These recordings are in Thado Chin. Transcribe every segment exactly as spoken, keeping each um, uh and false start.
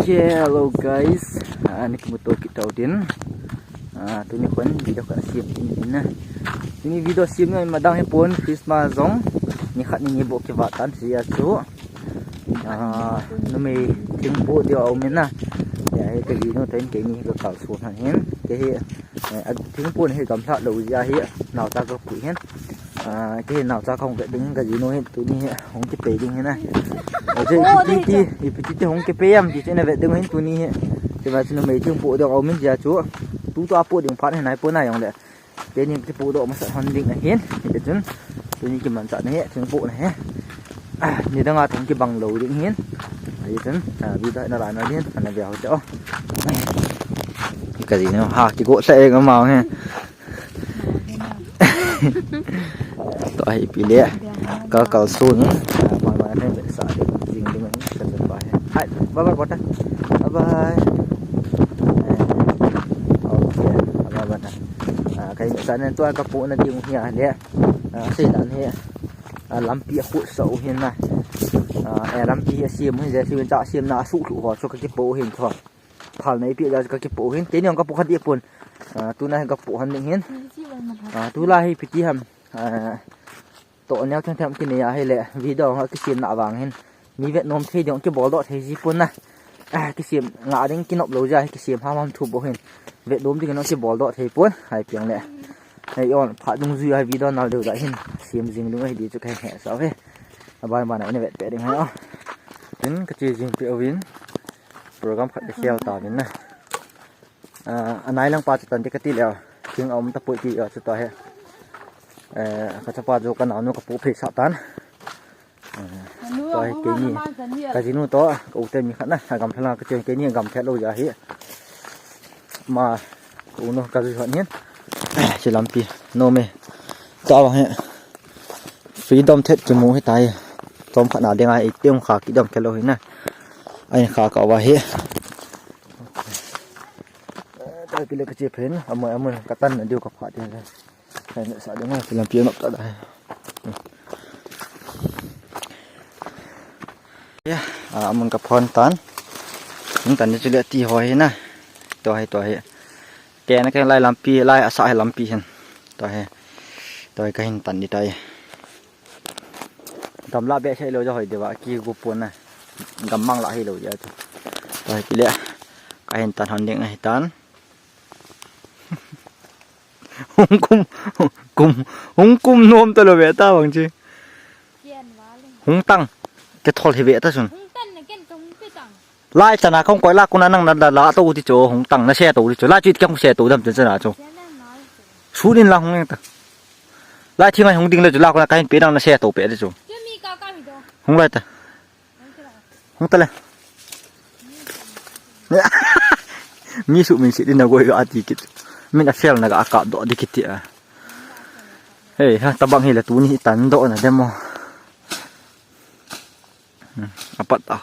Okay, hello guys. Ah, ni kimuto kit tau din. Ah, tuni khun video khat sem tin tin na. Tuni video sem na madang hi pon, Christmas jong ni khat ni ni bou kivat tan sia chu. Ah, numei thingpoh diu a um in na. Ya, hi ka jinu ten keini hi ka kalson han hin. Kei hi, eh, a thingpoh hi gamlha lou jeh a hi naocha ka pui hin. Ah, kei naocha ka hung vet ding hin, ka jinu hin tuni hi hung kipei ding hin na. Aje, oh, ipi ti, ipi ti hung kipei am ti chu na vet ding hin tuni hi. Tua chu numei thingpoh diu a um in jeh a chu. Tutua poh ding phat hi nai pon na jong le. Keini kipoh doh masat hon ding ahin. Hichun tuni kimanchah na hi, thingpoh na hi. Ah, nidang a thing kibang lou ding hin. Hichun, ah, video na la na din, ana veu te o. Ka jinu ha, kigo sa e ka mau he. Tua hi ipi le. Ka kalson. Ah, ma ma ne sa ding ding ka sa pa he. Hai, bye bye bota. Bye bye. Eh, okay, bye bye bota. Ah, ka hin sa nen tua ka poh na ding hi a le. Ah, sei dan hi. Ah, lampi a khut sa u hin na. Ah, eh, lampi hi a sem u hin, jeh chu in cha sem na a suh lhu ho chu ka kipoh u hin tho. Phal na ipi jeh chu ka kipoh u hin. Keini jong ka poh kha ding pon. Ah, tuna hin ka poh hon ding hin. Ah, tulai hi ipi ti ham. Ah, toh neo them them kinei a hi le. Video ka kisem na vang hin. Mi vet nom thei ding kibol doh thei ji pon na. Ah, kisem nga ding kinop lou jeh a hi kisem ham ham thu bou hin. Vet nom ding in kibol doh thei pon. Hai piang le. Hei on, phat dungjui a video nal deu da hin. Sem jing ding ahi di chu ka he sa u hi. Aban ban a ina vet pe ding hai o. Tin ka che jing pe uvin. Program khat ka khel ta vin na. Ah, anai lang pa chu tan di ka ti le. Thing a um tapoi ti a chu ta he. Eh, ka chapa jo ka naonu ka pu phei sa tan. Tua hi keini, ka jinu toh, ka u te mi khat na, a gamlha lang ka che, keini gamlha lou jeh a hi. Ma, ka u nu, ka jui hon hin. Chi lampi, nom e. Tua vang hi. Freedom thet kimu hi tai. Chom khat na ding a, i tiang kha kidam khe lou hi na. Ai kha ka va hi. Tua pi le ka che phen, amoi, amoi, ka tan na diu ka pha ti le. Kahin sa ding a, lampi a nop ta da. Ya, ah, amun ka phon tan. Hin tan ni chu le ti ho hi na. Tua hi, tua hi. Kei na kei lai lampi, lai asa hi lampi hin. Tua hi. Tua hi kahin tan ni tai. Gamla be sei lou ja hoi deu a, ki gu pon na. Gammang la hi lou ja tu. Tua hi ti le. Kahin tan hon ding ahi tan. Hung kum, kum, hung kum nom ta lou ve ta bang chi. Hung tang, ke thol hi ve ta chun. Lai chana kong koi la kuna nang na la, la to ti chu, hung tang na se to ti chu. Lai chu it kong se to dam chana chu. Su din la hung ta. Lai thi ngai hung ding le chu la kuna kahin pe nang na se to pe ti chu. Hung lai ta. Hung ta le. Mi su min si din na goi ga ti kit. Min a fel na ga ka do di kit a. Hei, ha, tabang hi le tuni tan do na demo. Hmm, apat a.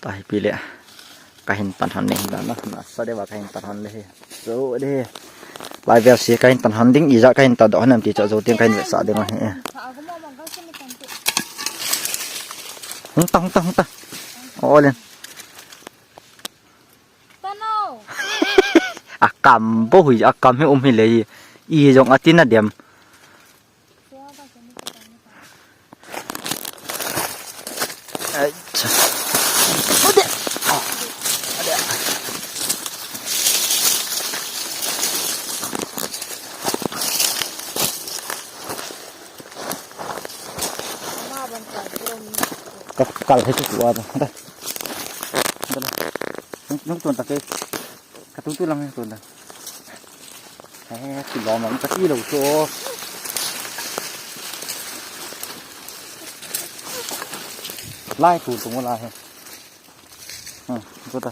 Ta hi pi le. Kahin tan han ne hi la na. Na sa de va kahin tan han le hi. So de. Lai vel si kahin tan han ding, ija kahin ta do han am ti cha zo ting kahin ve sa ding he. Hung ta, hung ta, hung ta. O len. Akam bo hui, akam hi um hi le. I jong ati na dem. Ai cha. Ode. Ode. Ka kal he tu tu ada. Ada. Ada. Nung, nung tun ta ke. Ka tu tu lang nung tun ta. He, ti lom lom ka ti lou chu. Lai tu tu mo lai he. Hmm, tu ta.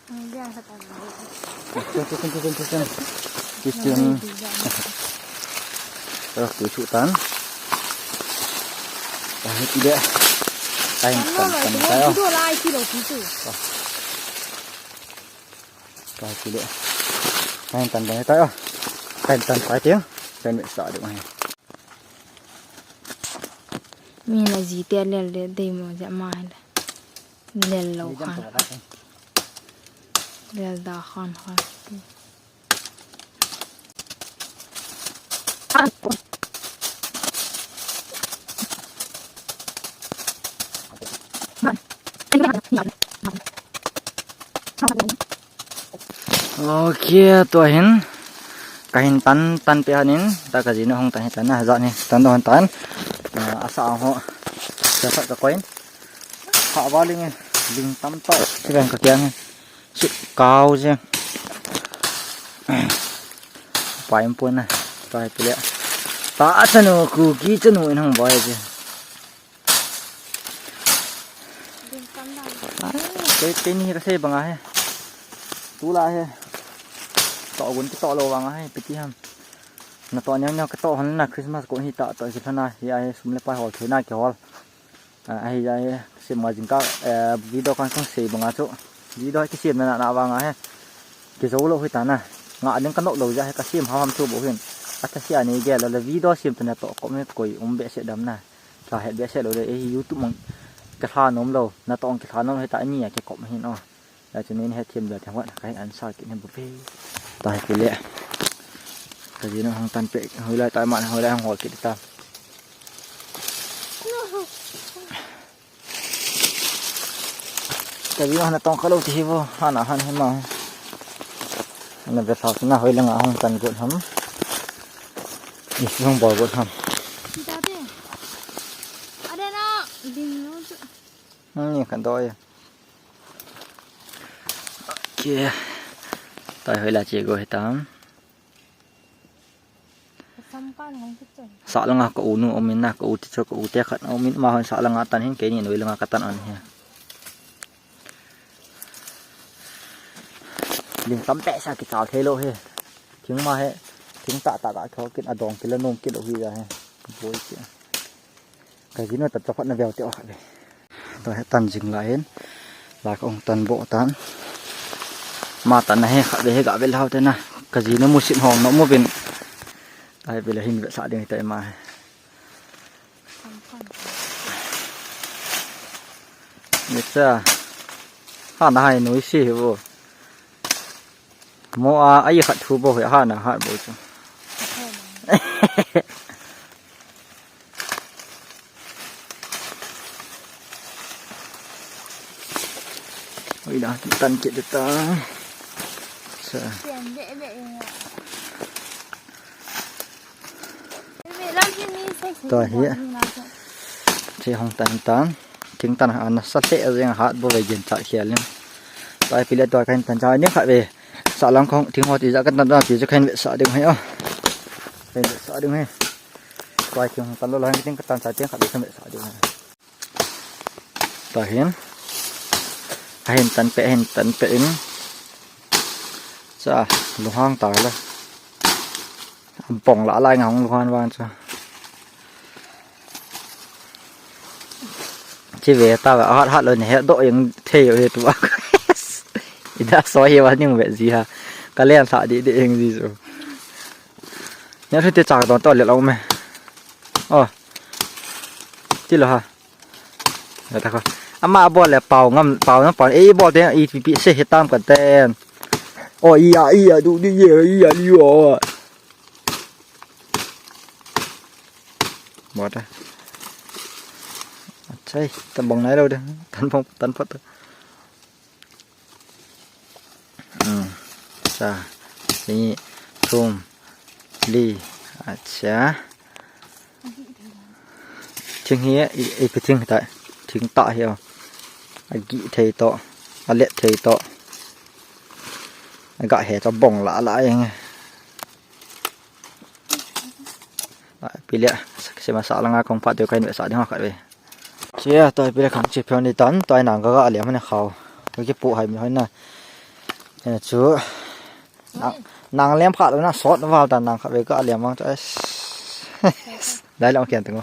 Chen, chen, chen, chen, chen, chen. Chen, chen. Ơ, tu chu tan. Ơ, ti de. Kahin tan, tan, tan, tan. Video lai ti lou ti chu. Ka ti le. Kahin tan tan tai o. Kahin tan tai tiang. Kahin sa de mai. Mi na ji te le le dei mo ja mai le. Lel lo khan. Lel da khan khan. Ok, tua hin. Kahin tan, tan pe hanin, ta kajinu hung tan hi tan na, jat ni, tan do hung tan. Ah, asa ho. Sa sa ka koin. Ha va ling, ling tam to. Siben ka kiang. Sukau jeng. Pai mpun na. Pai pile. Ta achanu Kuki chanu in hung bai je. Kei, kei ni ka sei banga he. Tula he. To gun ki to lo banga he. Piti ham. Na to nyang nyang ka to hon na Christmas ko hi ta to ki thana hi a he sum le pai hol thei na ki hol. Ah, ahi jeh a, sim ma jingkah, eh, video kan sung sei banga chu. Video kisim na na vanga he. Kijou lou hi ta na. Nga ding ka nop lou jeh a he kasim ham ham thu bou hin. Atha sia ni gel le video sim tana to kom he koi um behseh dam na. Ka het behseh lou le, eh, YouTube mang ka hla nom lou. Na tong ki hla nom he ta ni a ki kom hin o. Lai chu nin he thim le thang wan ka hin an sa ki ne bu pe. Ta he pile. Kajinu hung tan pe, hoilai ta ma, hoilai hung hol ki ta. Kajinu na tong kha lou ti hi vo, hana han hi ma. Na ve sa na hoilai nga hung tan got ham. Ni hung bol got ham. Dade. Ade na, ding no chu. Ni kan doi. Ok. Tai hoilai che go he tam. Sa langa ka u nu um in na, ka u ti chu ka u te khat um in, ma hon sa langa tan hin, kei ni noi langa ka tan an hi. Ling tam pe sa kichal thei lou he. Thing ma he, thing ta ta ka kho kin adong kila nom kilo hi ja he. Boi ki. Kajinu ta chaphat na veu te o khat ve. To he tan jing la hin. La ka ung tan bo tan. Ma tan na he khat ve he ga ve lau te na. Kajinu mu sin hong no mu bin. Tai ve la hin ve sa ding tai ma he. Ni cha. Ha na hai nui si he vo. Mo a, ai khat thu bo he ha na ha bo chu. Oi da, tan kit ta. Sa. To hi. Che hong tan tan. Thing tan ha na sa le jeng hat bo ve jin cha khel ni. Tai pile to kan tan cha ni kha ve. Sa lang khong thing ho ti ja kan tan da ti ja kan ve sa ding hai o. Kan ve sa ding hai. Pai thing tan lo lang thing kan tan sa thing kha ve kan ve sa ding hai. Ta hin. Ahin tan pe, ahin tan pe in. Cha, lunghang ta la. Bong la lai ngong lunghang vang cha. Chi ve ta va hat hat lo ni he do yang thei yo he tu va. Ida so he va ning ve ji ha. Ka len sa di di eng ji so. Nya thu te chak don to le lo me. Oh. Ti lo ha. Ata ko. Ama bol le pau ngam, pau ngam pau. Ei bol te i pi pi se he tam ka ten. Oh, iya, iya, du di ye, iya, li yo. Bol ta. Achai, ta bong nai lo de. Tan bong, tan pat. Hmm. Sa, ni, thum, li. Acha. Thing hi, i, i, thing ta, thing ta hi, oh. A gi thei to, a let thei to. A ga he to bong la la yang. Pile, sima sa langa kong pa teu kain ve sa ding khat ve. Chia, to pile khang chi phew ni tan, to nang ka ga lem ne khau. Ko ki pu hai mi hoi na. Eh, chu. Nang, nang lem khat na sot val ta nang khat ve ka lem ang chu. Dai long kian tung.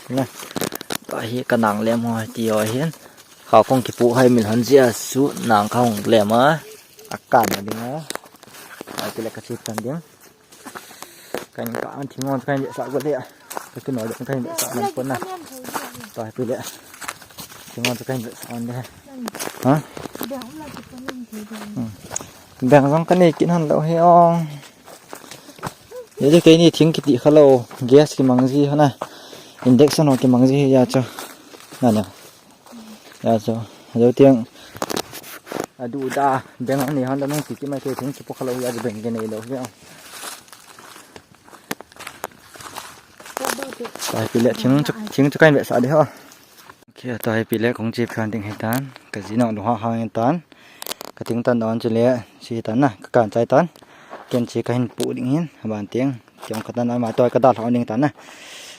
Na. To hi ka nang lem ho ti ho hin. Khau kong ki pu hai mil han jia su nang ka hong lem a. A kan ding a. Ai pile ka chi tan ding. Kan ka an thing on kan sa go le. Ka tu no kan sa nan pon na. To hai pile. Ngah chu kahin vetsah un de. Ha? Beng jong kanei kit hon lou hi ong. Hijeh chun keini thing kiti khalou, gas kimang ji hon a. Induction ho kimang ji hi a chu. Nana. A chu. Jou tiang. Adu da, beng anei hon da nung ti ti mai kei thing kipo khalou hi a chu beng kinei lou hi ong. Tua hi pi le thing chu, thing chu kahin vetsah de ho. Okay, tua hi pi le kong che phan ding hitan. Ka jinu lungha hang hitan. Ka ting tan don chu le, chi hitan na, ka kan chai tan. Ken chi kahin pu ding hin, aban tiang. Tiang ka tan ama tua ka dalha ding tan na.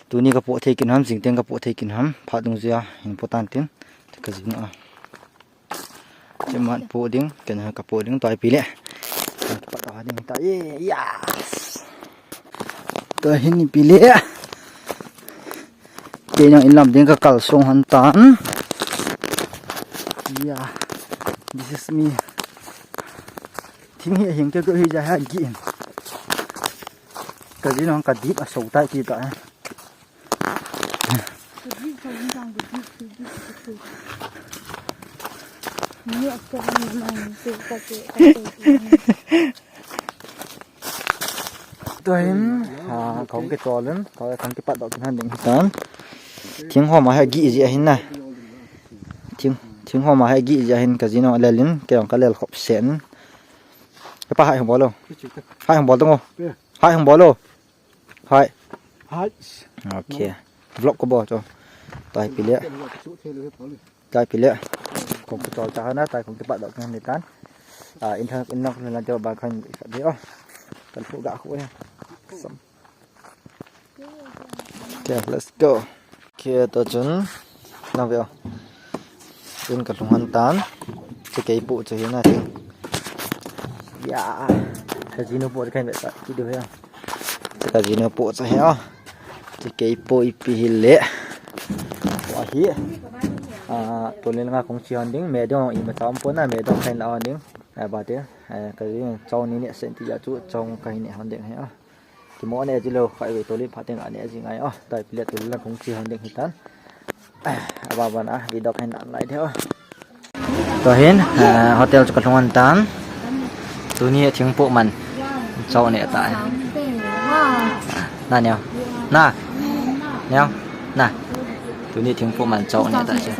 Tuni ka pu thei kin ham, jing tiang ka pu thei kin ham. Phat dungjuia, hin pu tan tin. Ka jinu a. Chiman pu ding, ken ka pu ding, tua hi pi le. Ka pat ding ta, ye, yes. Tua hi ni pi le. Kei nang in lam ding ka kal sung hon tan. Yeah, this is me. Thing hi hing ke ko hi ja ha gi in. Ka jinu ka dip a so tai ti ta. Tua hin, a, kong kichol in, kong kipat doh kin han ding hitan. Thing ho ma hi gih ji ahin na. Thing, thing ho ma hi gih ji ahin ka jinu a lel in, kei jong ka lel khop sen. Ka pa hai hung bol o. Hai hung bol dong o. Hai hung bol o. Hai. Hai. Okay. Vlog ko bol cho. Tua hi pi le. Tua hi pi le. Kong kichol cha hana, tua kong kipat doh kin han hitan. A, in thang, in lang lang te ba khan de o. Kan pu ga khu e. Sam. Okay, let's go. Okay, to chun. Nang ve o. In ka lhung hon tan. Chi kei pu chu hi na ti. Ya. Ka jinu pu kahin vetsah kit diu hi. Ka jinu pu chu hi o. Chi kei pu ipi hi le. Wa hi. A, tolin nga kong chi hon ding, me dong ima chom pu na, me dong kahin la hon ding. A, ba te. A, ka jinu chong ni ne sen ti ya chu chong kahin ne hon ding hi o. Kimo ne ji lou, khai ve tolin phat teng a ne ji ngai o. Tua hi pi le tolin lang kong chi hon ding hitan. A, ba ba na, video kahin an lai de o. Tua hin, a, hotel chu ka lhung hon tan. Tuni a thing pu man. Chau ne ta. Na neo. Na. Neo. Na. Tuni thing pu man chau ne ta chu.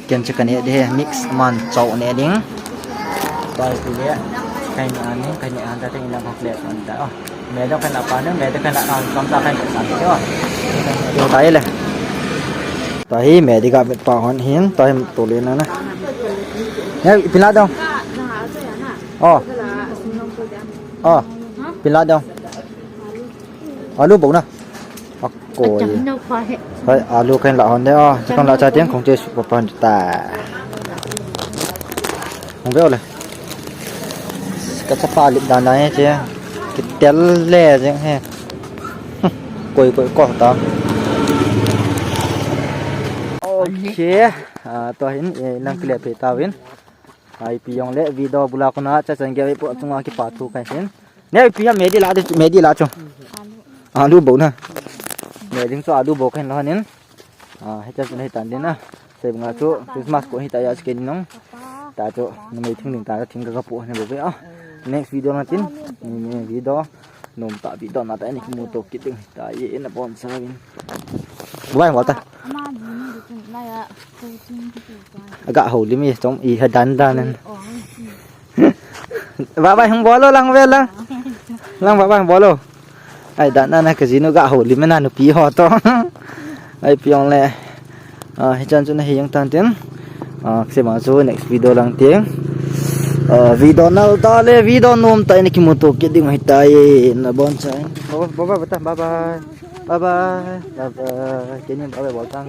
Ken chu ka ne ding hi, mix man chau ne ding. Tua hi pi le. Kahin an ding, kahin an ta teng in lang kong le an ta o. Me dong kahin la pa ne, me dong kahin la na, kam ta kahin sa ne o. Ding ta hi le. Tua hi me ding ka mit pa hon hin, tua hi tolin na na. Ne, pi la dong. O. O, pi la dong. Alu bou na. A koi. Hoi, alu kahin la hon de o. Chu kahin la cha tiang kong che su pa pan ta. Hung ve o le. Ka chapa lip dan dan he che. Kitel le jeng he. Koi koi ko ta. Okay. A, tua hin, e, nang kile pe ta vin. Ai, pi jong le video bula kona cha chan ge po chunga kipa thu kahin. Ne, pi ha me ding la, me ding la chu. Alu bou na. Me ding chu alu bou kahin la hon in. A, hiche chu hitan ding na. Sei banga chu Christmas ko hita ya chu kei nung. Ta chu, numei thing ding ta thing ka ka pu ne bou ve a. Next video na tin. Ni, ni video. Nom ta video na ta ni kimu to kit ding. Ta ye na bon sa vin. Bye bye ta. Aga houlim e, chom i ha dan dan. Bye bye hung bol o lang ve lang. Lang bye bye hung bol o. Ai, dan na na ka jinu ga houlim na nupi ho to. Ai, pi jong le. A, hichan chu na hi jeng tan tin. A, sema chu next video lang tin. A, video nal ta le, video nom ta in kimu to kit ding hi ta ye, na bon cha. Bye bye, bye bye, bye bye. Bye bye, bye bye. Kei ni bye bye bol tang.